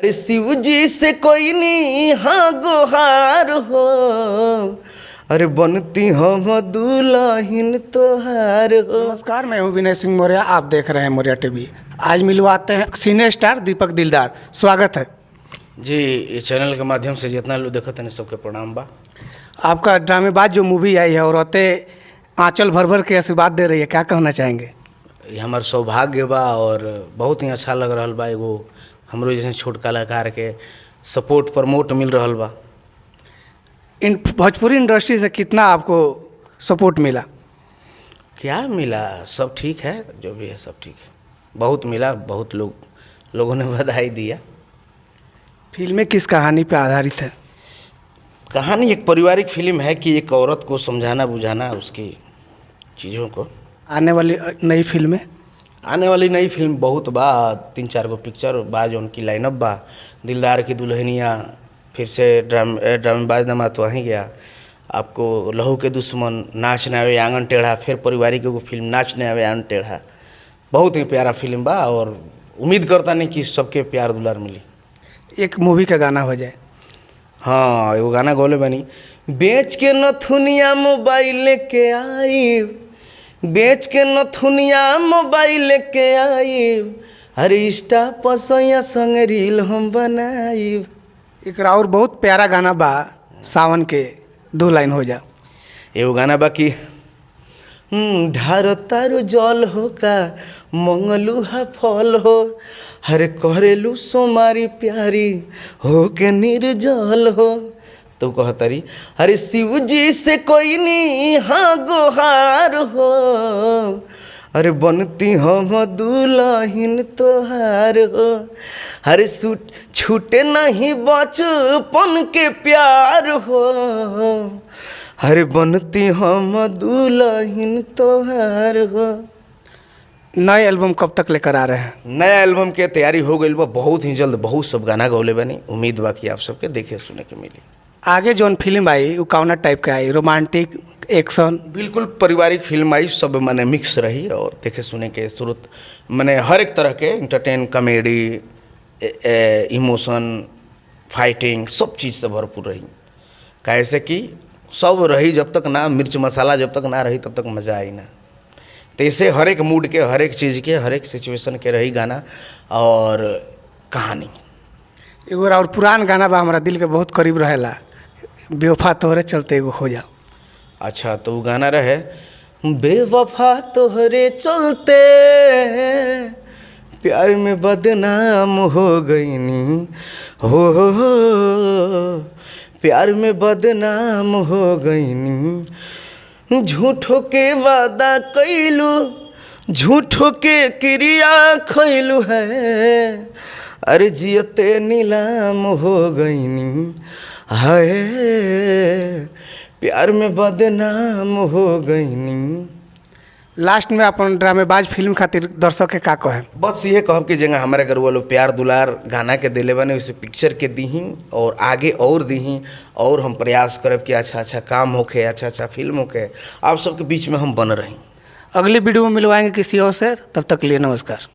अरे शिव जी से कोई नहीं हाँ गोहार हो, अरे बनती हम दुल्हन तोहार हो। नमस्कार, मैं हूं विनय सिंह मौर्य, आप देख रहे हैं मौर्य टीवी। आज मिलवाते हैं सीनियर स्टार दीपक दिलदार। स्वागत है जी। ये चैनल के माध्यम से जितना लोग देखत हैं सबके प्रणाम बा। आपका। ड्रामेबाज जो मूवी आई है, औरतें आंचल भर भर के आशीर्वाद दे रही है, क्या कहना चाहेंगे? ये हमार सौभाग्य बा और बहुत ही अच्छा लग रहल बा। एगो हमरो जैसे छोट कलाकार के सपोर्ट प्रमोट मिल रहल बा। इन भोजपुरी इंडस्ट्री से कितना आपको सपोर्ट मिला? क्या मिला, सब ठीक है, जो भी है सब ठीक है। बहुत मिला, बहुत लोग लोगों ने बधाई दिया। फिल्में किस कहानी पे आधारित है? कहानी एक पारिवारिक फिल्म है कि एक औरत को समझाना बुझाना उसकी चीज़ों को। आने वाली नई फिल्में? आने वाली नई फिल्म बहुत बा, तीन चार गो पिक्चर बा जो उनकी लाइनअप बा। दिलदार की दुल्हनिया, फिर से ड्रामेबाज नमा तो वहीं गया आपको, लहू के दुश्मन, नाच न आवे आंगन टेढ़ा, फिर पारिवारिक एगो फिल्म नाच न आवे आंगन टेढ़ा। बहुत ही प्यारा फिल्म बा और उम्मीद करता नहीं कि सबके प्यार दुलार मिली। एक मूवी का गाना हो जाए। हाँ, एगो गाना गौले बनी। बेच के नथुनिया मोबाइल के आई, बेच के नथुनिया मोबाइल के आई, अरे इंस्टा पसैया संग रील हम बनाई। एक और बहुत प्यारा गाना बा सावन के, दो लाइन हो जा। एगो गाना बा कि ढार तारो जल हो का मंगलूहा फल हो, हरे करेलू सोमारी प्यारी हो के निर्जल हो। तो कहतरी अरे शिव जी से कोई नहीं हाँ गोहार हो, अरे बनती हम दुल्हन तोहार हो, अरे छूटे नहीं बचपन के प्यार हो, अरे बनती हम दुल्हन तोहार हो। नए एल्बम कब तक लेकर आ रहे हैं? नया एल्बम के तैयारी हो गई बा, बहुत ही जल्द बहुत सब गाना गौले बनी। उम्मीद बा कि आप सबके देखे सुने के मिली। आगे जौन फिल्म आई वो कौना टाइप के आई, रोमांटिक, एक्शन? बिल्कुल पारिवारिक फिल्म आई, सब माने मिक्स रही और देखे सुने के स्रोत माने हर एक तरह के इंटरटेन, कॉमेडी, इमोशन, फाइटिंग सब चीज़ से भरपूर रही। कैसे कि सब रही, जब तक ना मिर्च मसाला जब तक ना रही तब तक मज़ा आई ना। तो ऐसे हर एक मूड के, हर एक चीज़ के, हर एक सिचुएशन के रही गाना और कहानी। एगो और पुरान गाना बा, हमारा दिल के बहुत करीब रहेला, बेवफा तोहरे चलते, एगो हो जा। अच्छा, तो वो गाना रहे बेवफा तोहरे चलते प्यार में बदनाम हो गईनी हो, प्यार में बदनाम हो गईनी, झूठो के वादा कैलू, झूठो के क्रिया खैलू है, अरे जियते नीलाम हो गईनी हाय, प्यार में बदनाम हो गईनी। लास्ट में अपन ड्रामेबाज फिल्म खातिर दर्शक के का कहे? बस ये कहब कि जगह हमारे घर वालों प्यार दुलार गाना के दिले बने वैसे पिक्चर के दीही और आगे और दीही और हम प्रयास करब कि अच्छा अच्छा काम होखे, अच्छा अच्छा फिल्म होखे, आप सबके बीच में हम बन रही। अगली वीडियो में मिलवाएंगे किसी और से, तब तक के लिए नमस्कार।